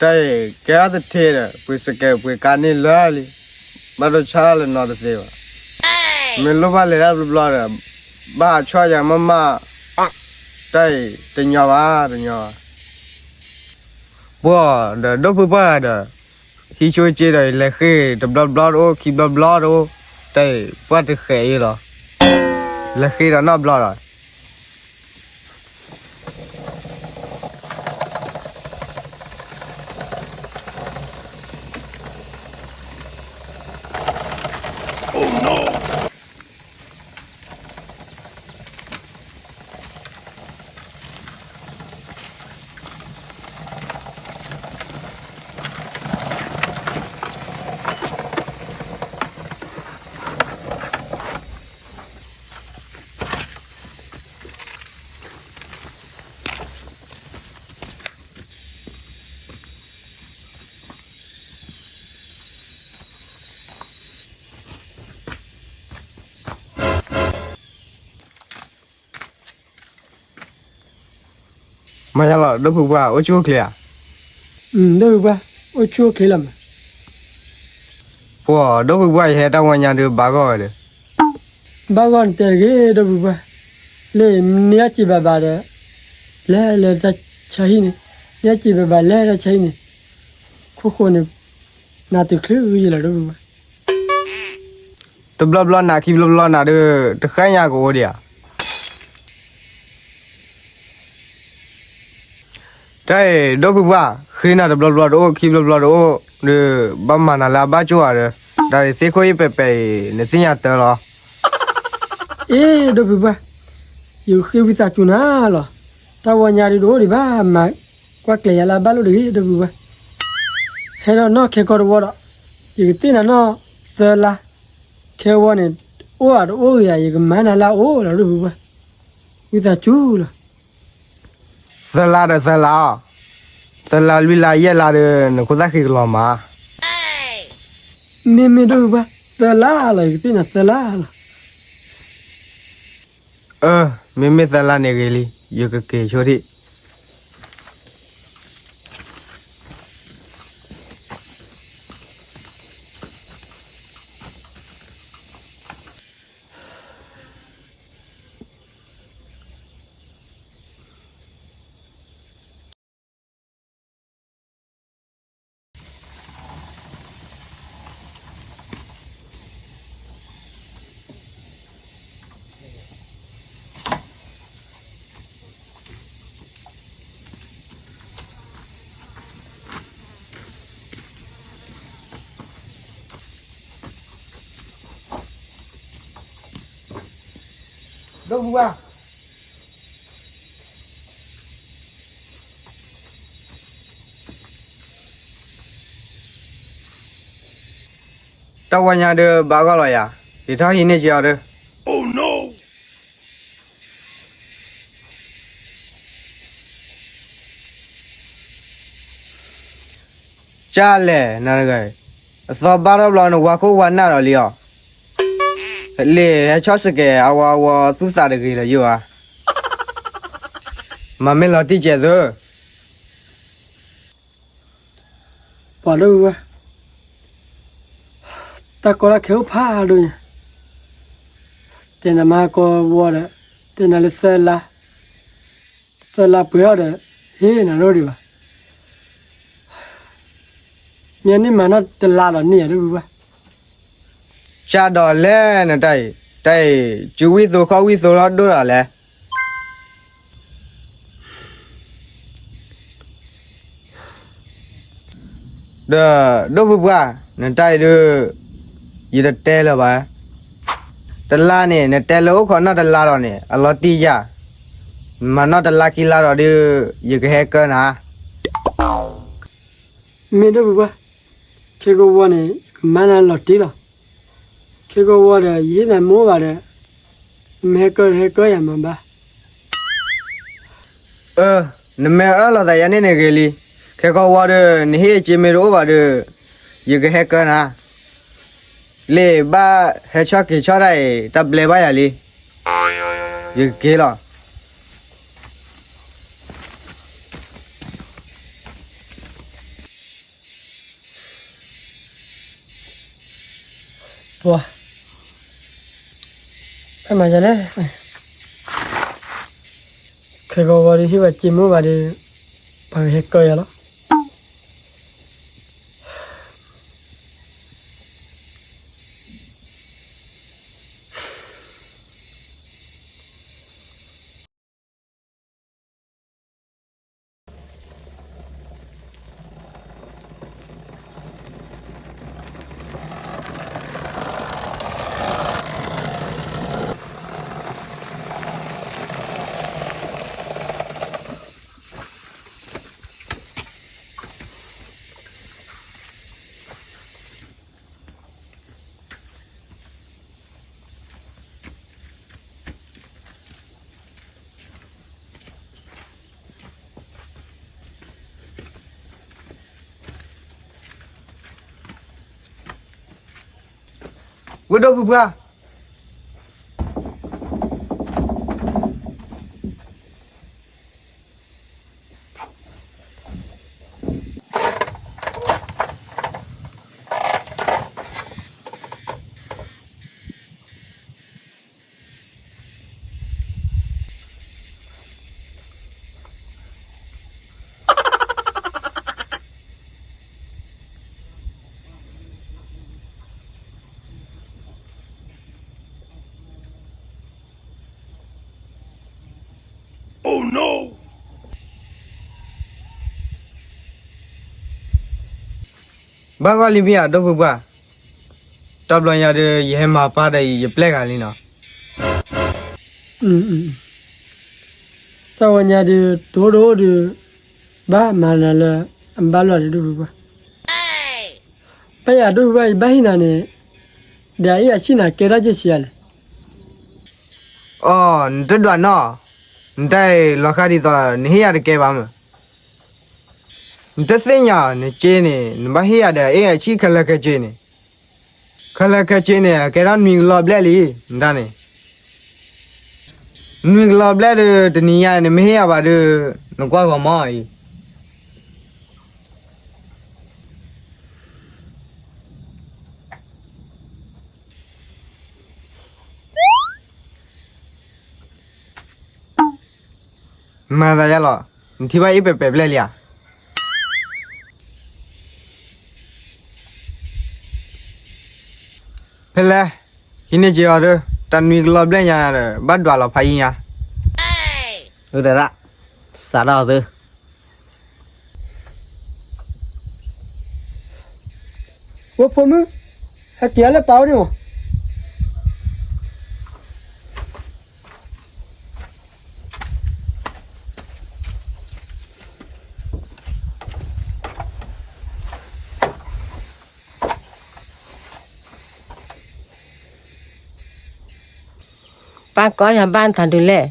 တၢ်အံၤ ကဲအီၤတထံဒီး ပှ့ၤစကဲးပှ့ၤကါန့ၣ်လၢာ်လံ, ဘၣ်ဒိဆါတၢ်လၢနီတသ့ဘၣ်. မ့ၢ်လိၣ်ဘၣ်လဲၤတၢ်တဘျီဘျီဒီး ဘၣ်အဆီၣ်ယၤမးမး, တၢ်အံၤတညီဘၣ် တညီဘၣ်. ပှၤဒီးဒိၣ်ဖုပှၢ်ဒီး ဟံးဆိက့ဒီး လဲၤဃ့တဘျီဘျီတအိၣ် ခံဘျီဘျီတအိၣ်, တၢ်အံၤပှၢ်တဃဲးအံၤလီၤ, လဲၤဃ့ဒီးနီတဘျီဒီး မ့ၢ်လီၤ ဒိၣ်ဖုပှၢ် အိၣ်ဆူၣ်အိၣ်ချ့ဧါ. ဒိၣ်ဖုပှၢ် အိၣ်ဆူၣ်အိၣ်ချ့လီၤမး. ပှၤ ဒိၣ်ဖုပှၢ် ယဟဲတၢ်ဝီညါဒုး ဘၣ်ဂီၢ်ဝဲဒီး ဘၣ်ဂီၢ်နတဲတဂ့ၤ ဒိၣ်ဖုပှၢ်, လၢနအစံးဘၣ်ဘၣ်ဒီး လဲၤလၢတၢ်ဆါဟံၣ်န့ၣ်, နအစံးဘၣ်ဘၣ်လဲၤတၢ်ဆါဟံၣ်န့ၣ်, ခိၣ်ဃိန့ၣ် နၤတုၤချုးယံၤလီၤ ဒိၣ်ဖုပှၢ်. တဘျီဘျီနၤခံဘျီဘျီနၤဒီး တဃဲညါကအိၣ်ဒံးဧါ. တၢ်အံၤ ဒိၣ်ဖုပှၢ် ဃ့နၤတဘျီဘျီတအိၣ် ခံဘျီဘျီတအိၣ်ဒီး ဘၣ်မၤနၤလၢအဘၣ်ကၠိၣ်ဧါဒီး, တၢ်ဒ်သ့ၣ်ခိၣ်ယံၣ်ပဲၤပဲၤအံၤ နသ့ၣ်ညါတၢ်လီၤ. အ့ ဒိၣ်ဖုပှၢ်, ယဃ့ဝံသးစူၤနၤလီၤ. တၢ်ဝီညါဒုးတအိၣ်ဒံးဘၣ်, မၤကွၢ်ကျဲၤယၤလၢအဘၣ်လိၣ်တဂ့ၤ ဒိၣ်ဖုပှၢ်. ဟဲဒီးနီၢ်ခဲကီတဝီဒီး ယကသ့ၣ်နၤနီၢ်သၢလါ, ခဲဝီန့ၣ် အိၣ်ဧါတအိၣ်ဂ့ၤဧါ ယကမၤနၤလၢအအိၣ်လီၤ ဒိၣ်ဖုပှၢ်, ဝံသးစူၤလီၤ. သၢလါဒီးသၢလါအီၤ, သၢလါလွံၢ်လါယဲၢ်လါဒီး နခိၣ်သၣ်ဃံကလီၤမး. မ့မ့ၢ် ဒိၣ်ဖုပှၢ် သၢလါလီၤ ယကသ့ၣ်နၤသၢလါလီၤ. အၢ မ့မ့ၢ်သၢလါန့ၣ်ဂ့ၤလံ ယကက့ၤဆိထံၣ်. ဒိၣ်ဖုပှၢ် တၢ်ဝီညါဒီးဘၣ်ဂီၢ်လီၤယၤ, က့ၤထီၣ်ဟံးန့ၢ်က့ၤအီၤဒီး ကၢ်လဲၣ်နၤတဂၤ, အသီဘၣ်ထီၣ်ဘျီနဝါခိၣ်ဝါနၢ်ဒီးလံအီၤ, လံာ်ဟဲဆီၣ်စကဲးအဝီအဝီသူၣ်သးတဂ့ၤလၢၤယိာ်ဧါ, မၤမ့ၢ်လီၤတံၢ်ကဲးသု ပှၤဒိၣ်ဝဲ, တၢ်ကီတၢ်ခဲအိၣ်ဖးဒိၣ်ညါ, တဲနၤမၤဟါကီဝီဒီး, တဲနၤလၢသၢလါ, သၢလါပှဲၤအီၤဒီး, ဟ့ၣ်နၤဒိၣ်ဒံးဘၣ်, မ့ၢ်န့ၣ်မၤနီၢ်တလါဒီးန့ၢ်ယၤဒိၣ်ဝဲ, ကၢ်ဒီးလဲၣ်နတၢ်အံၤ, တၢ်အံၤ စုဝံၣ်သိခီၣ်ဝံၣ်သိထီၣ်ဒိၣ်ဒီးလဲၣ် ဒီး ဒိၣ်ဖုပှၢ် နတၢ်အံၤဒုး ယတတဲလၢၤဘၣ်, တလါန့ၣ် နတဲလၢအိၣ်ခိးနီၢ်တလါဒီးန့ၣ် အလီၤတံၢ်ယၤ, မၤနီၢ်တလါခံလါဒီးဒုး ယကဟဲကၢနၤ, မ့ၢ်ဒိၣ်ဖုပှၢ်, ခဲကဝီၤန့ၣ် ယကမၤနၤလီၤတံၢ်လီၤ, ခဲကဝီၤဒီး ယဟ့ၣ်နၤမ့ၢ်အိၣ်ဘၣ်ဒီး, နမ့ၢ်ဟဲကၢ ဟဲကၢယၤမၤဘၣ် အၢ, နမ့ၢ်အၢၣ်လီၤသးယၤန့ၣ်န့ၣ်ဂ့ၤလံ, ခဲကဝီၤဒီး နဟ့ၣ်အစ့မ့ၢ်တအိၣ်ဘၣ်ဒီး, ယကဟဲကၢနၤ, လ့ၣ်ဘၣ်ဟဲဆီၣ်က့ၤဆီၣ်တၢ်အံၤ တၢ်ဘျဲဘၣ်ယၤလံ, ယကက့ၤလီၤ. ပှၤ, ဖဲမၤယၤလဲၣ်, ခဲဂီၤဂီၤဒီးဟ့ၣ်ဝဲစ့မ့ၢ်ဘၣ်ဒီး ပှၤကဟဲကၢယၤလီၤ. ဝဲဒိၣ်ဖုပှၢ်, ဘၣ်ဂီၢ်လံမ့ၢ်ဧါ ဒိၣ်ဖုပှၢ်, တဘျီညါဒီး ယဟဲမၤပာ်ဒီးအံၤ ယပျဲၢ်ဂၤလံနီၤ. တၢ်ဝဲညါဒီး တိၢ်ဒိၣ်ဒီး ဘၣ်မၤနၤလၢ အဘၣ်လီၢ်ဒီးဒိၣ်ဖုပှၢ်, ဘၣ်ယၤဒိၣ်ဖုပှၢ် ယဘၣ်ဟ့ၣ်နၤန့ၣ် ဒီးအအ့ၣ်အဆံၣ်နၤကဲထီၣ်က့ၤဆံးယၤလဲၣ်. အိ, နတဒွးနီၢ်, နတၢ်အံၤလီၤဃာ်ဒ်သိး နဟ့ၣ်ယၤတကဲဘၣ်မး. နတသ့ၣ်ညါ နစ့န့ၣ် နဘၣ်ဟ့ၣ်ယၤဒီးအအ့ၣ်အဆံၣ်ခဲလၢာ်ခဲဆ့န့ၣ်, ခဲလၢာ်ခဲဆ့န့ၣ် အကဲထီၣ်နွံကလီၤဘျဲၣ်လံ, နတၢ်န့ၣ် နွံကလီၤဘျဲၣ်ဒီး တနံၤညါအံၤ နမ့ၢ်ဟ့ၣ်ယၤဘၣ်ဒီး နကွၢ်ဂီၤမီၢ်အံၤ မၤသးယါလီၤ, နထံၣ်ဘၣ်အ့ၣ်ပဲာ်ပဲာ်ဘျဲၣ်လံဧါ. ဖဲလဲၣ်, ဟံးန့ၢ်က့ၤအီၤဒီး တၢ်နွံကလီၤဘျဲၣ်ညါဒီး ဘၣ်ဒွးလီၤဖးယံၤညါ. အုဒရၣ်, စးထီၣ်သု ဝဲဖိမုၣ်, ဟဲက့ၤအီၤလၢပၢ်အိၣ်ဒံးမး. ပၢ်ကီယၤဘၣ်နသးဒုးလဲၣ်,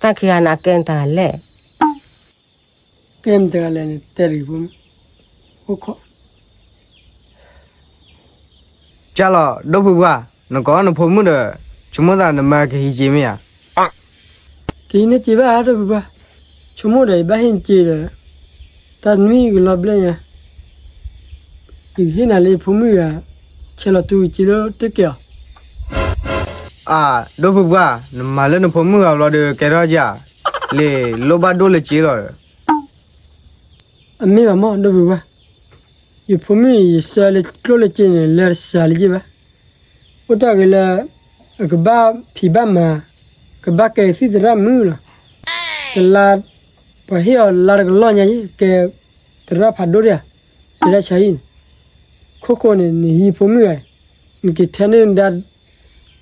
တၢ်ခံဂၤန့ၣ် အကဲနတဂၤလဲၣ်. ကဲမတဂၤလဲၣ်န့ၣ် တဲတဂ့ၤဖိမုၣ်, အိၣ်ခိး ကၢ်လီၤ ဒိၣ်ဖုပှၢ်, နကိးနဖိမုၣ်ဒီး ဆိကမိၣ်သးနမါကဟံးက့ၤမ့ၢ်ဧါ. ကဟံးန့ၢ်က့ၤဘၣ် ဒိၣ်ဖုပှၢ်, ဆိကမိၣ်ဒီးယဘၣ်ဟံးန့ၢ်က့ၤဒီး တၢ်နွံကလီၤဘျဲၣ်ညါ, ယကဟ့ၣ်နၤလၢယဖိမုၣ်ဂၤ, ဆဲးလီၤတူက့ၤလၢတကဲအီၤ. အၢ, ဒိၣ်ဖုပှၢ်, နမၤလၢနဖိမုၣ်ဂၤဘျီဒီး ကဲထီၣ်ကၢ်, လံာ်လိၣ်ဘၣ်ဒိၣ်လၢက့လီၤ. အမ့ၢ်ဘၣ်မး ဒိၣ်ဖုပှၢ်, ယဖိမုၣ်အံၤ ယဆှၢလၢကျိၣ်လၢက့န့ၣ် လၢတစှၤလၢက့ဘၣ်. အိၣ်တၢ်ဂ့ၤလၢ အကဘၣ်ဖံးဘၣ်မၤ, ကဘၣ်ကဲကသံၣ်သရၣ်မုၣ်လီၤ. တလါ, ပှၤဟ့ၣ်အီၤလါတကလီၢ်ညါ, ကဲသရၣ်ဖးဒိၣ်ဒံးဧါ, ကဲဒၣ်ဆါဟံၣ်န့ၣ်, ခိၣ်ဃိန့ၣ် နဟံးဖိမုၣ်ဂၤ, နက့ၤထဲန့ၢ်ဒၣ်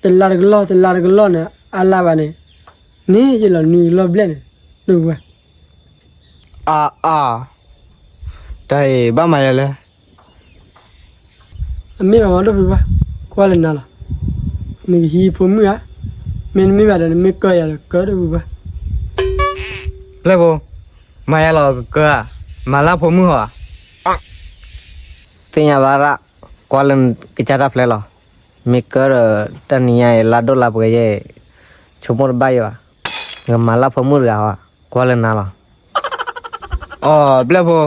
တလါတကလီၢ် တလါတကလီၢ်န့ၣ် အါလါဘၣ်န့ၣ်, န့ၣ်ယလီၤနွံကလီၢ်ဘျဲၣ်န့ၣ်, ဒိၣ်ဖုပှၢ်. အၢ, အၢ, တၢ်အံၤဘၣ်မၤယၤလဲၣ်. အမ့ၢ်ဘၣ်မး ဒိၣ်ဖုပှၢ်, ကွၢ်လၢနၤလီၤ. နကဟံးဖိမုၣ်ဧါ, မ့တမ့ၢ်ဘၣ်ဒီး နမ့ၢ်ကၢယၤဒီးကၢ ဒိၣ်ဖုပှၢ်. ပျဲၢ်ဖိ, မၤယၤလီၤကကၢဧါ, မၤလၢဖိမုၣ်ဧါ. သ့ၣ်ညါဘၣ်ရၣ်, ကွၢ်လၢကစၢ်တၢ်ဖျဲလီၤ. မ့ၢ်ကၢဒီး တနံၤညါအံၤ လါဒိၣ်လါပှဲၤယဲၢ်, ဆိကမိၣ်တဘၣ်ယဲၢ်ဘၣ်, နကမၤလၢဖိမုၣ်တဂၤဧါ, ကွၢ်လၢနၤလီၤ. အိ, ပျဲၢ်ဖိ,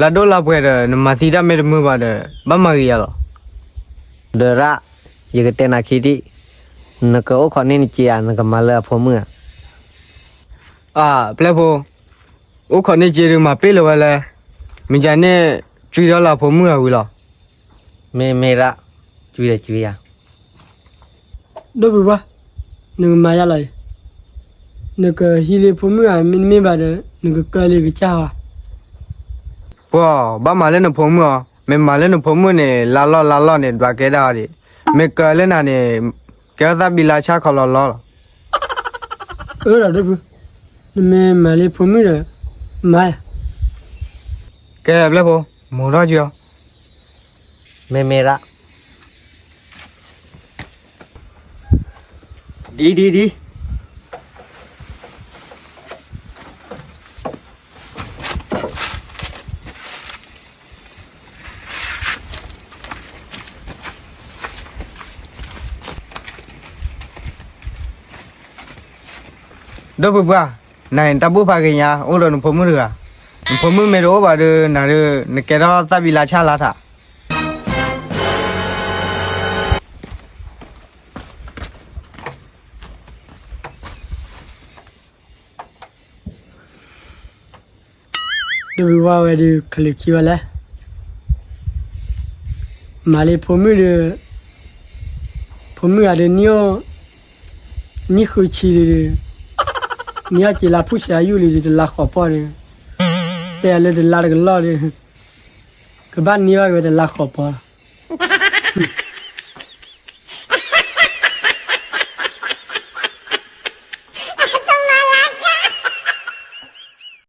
လါဒိၣ်လါပှဲၤဒီး နမၤသံတၢ်မ့ၢ်တမုာ်ဘၣ်ဒီး ဘၣ်မၤဂ့ၤယၤလီၤ. ဒီးရၣ်, ယကတဲနၤခံထံၣ်, နကအိၣ်ခိးန့ၢ်နစ့ဧါ, နကမၤလၢအဖိမုၣ်ဧါ. အၢ ပျဲၢ်ဖိ, အိၣ်ခိးန့ၢ်စ့ဒီးမၤပ့ၢ်လၢၤဝဲလဲၣ်, မ့ၢ်ကန့ၣ် ကွံဒီးလၢအဖိမုၣ်အဝံၤလီၤ. မ့ၢ်မ့ၢ်ဒၣ်, ကွံဒီးကွံယၤ ဒိၣ်ဖုပှၢ်, နကမၤယၤလီၤအံၤ, နကဟံးလၢဖိမုၣ်ဧါ, မ့တမ့ၢ်ဘၣ်ဒီး နကကၢလံကစၢ်ဧါ. ပှၤဘၣ်မၤလၢနဖိမုၣ်အီၤ, မ့ၢ်မၤလၢနဖိမုၣ်န့ၣ် လါလီၢ်လါလီၢ်န့ၣ် ဒွးကဲဒၣ်အီၤဒံး, မ့ၢ်ကၢလၢနၤန့ၣ် ကဲထီၣ်သၣ်ဘံလါဆၣ်ခီလီၤလီၤလီၤ. အၢ ဒီးဒိၣ်ဖု, နမ့ၢ်မၤလၢဖိမုၣ်ဒီး မၤယၤ. ကဲပျဲၢ်ဖိ, မိၢ်ထီၣ်က့ၤအီၤ. မ့ၢ်မ့ၢ်ဒၣ် ဒ်ဒ်ဒ် ဒိၣ်ဖုပှၢ်, နၤအံၤတၢ်ဘူၣ်ဖးက့ၤညါ အိၣ်ဒီးနဖိမုၣ်တဂၤ, နဖိမုၣ်မ့ၢ်တအိၣ်ဘၣ်ဒီး နၤဒီး နကဲထီၣ်သၣ်ဘံလါဆၣ်လါထး. ဒိၣ်ဖုပှၢ်ဝဲဒီး ကလုာ်ခံဝဲလဲၣ်, မၤလၢဖိမုၣ်ဒီး ဖိမုၣ်ဂၤဒီး နံၣ်ဃုဆံလံဒီး နံၣ်အီၣ်စ့လါဖုၣ်စးယူၣ်လံဒီး တလါဃိးပီၢ်ဒီး တဲလၢတလါတကလီၢ်ဒီး ကဘၣ်န့ၢ်ဘၣ်က့ၤဝဲတလါဃိးပီၢ်လီၤ.